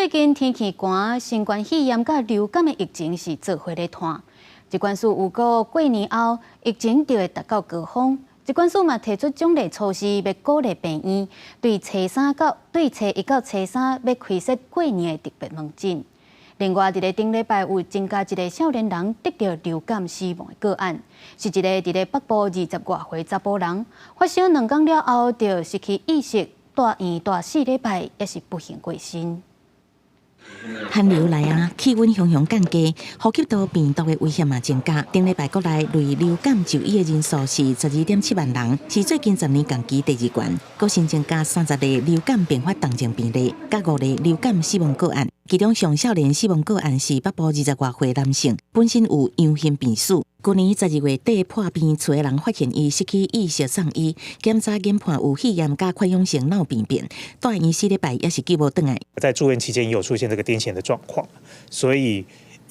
最近天氣寒，新冠肺炎佮流感的疫情是做伙咧湠。疾管署預告過年後疫情就會達到高峰。疾管署嘛提出獎勵措施，欲鼓勵病院對初一到初三欲開設過年的特別門診。另外，佇咧頂禮拜有增加一个少年人得著流感死亡的個案，是一个佇咧北部20外歲查埔人，發燒2工了後就失去意識，蹛院蹛4禮拜，猶是不幸過身。寒流來啊，氣溫雄雄降低，呼吸道病毒的危險嘛增加。頂禮拜國內類流感就醫的人數是12.7萬人，是最近10年同期第二懸。閣新增加30例流感併發重症病例，佮五例流感死亡個案。其中上少年死亡個案是北部20外歲男性，本身有陽性病史。舊年12月底破病，厝的人發現伊失去意識送醫，檢查研判有肺炎佮潰瘍性腦病變，蹛院4禮拜猶是救無轉來。在住院期間也有出現這個癲癇的狀況，所以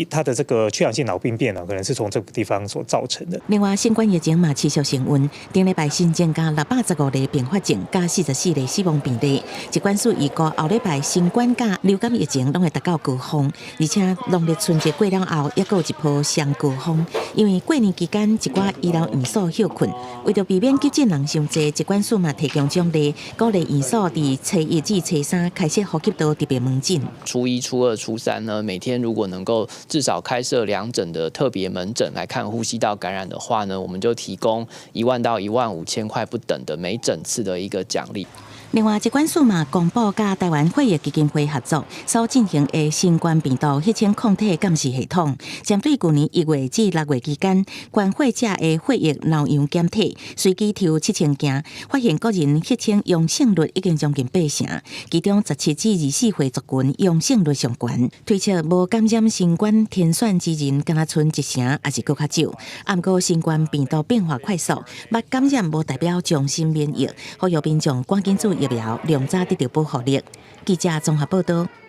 他的這個缺氧性腦病變呢，可能是從這個地方所造成的。另外，新冠疫情嘛持續升溫，頂禮拜新增加615例併發症，佮44例死亡病例。疾管署預估後禮拜新冠佮流感疫情攏會達到高峰，而且農曆春節過了後，猶閣有一波雙高峰。因為過年期間一寡醫療院所歇睏，為著避免急診人傷濟，疾管署嘛提供獎勵，鼓勵院所佇初一至初三開設呼吸道特別門診。初一、初二、初三呢，每天如果能夠至少開設2診的特別門診來看呼吸道感染的話呢，我們就提供1萬到1萬5千塊不等的每診次的一個獎勵。另外，疾管署嘛公布佮台灣血液基金會合作所進行的新冠病毒血清抗體鑑識系統，針對舊年1月至6月期間，關懷者的血液尿樣檢體，隨機抽7000件，發現個人血清陽性率已經將近八成，其中17至24歲族群陽性率上懸，推測無感染新冠天選之人，敢若賰一成，抑是閣較少。毋過新冠病毒變化快速，捌感染無代表終身免疫，呼籲民眾趕緊注疫苗，量早得著保護力。記者綜合報導。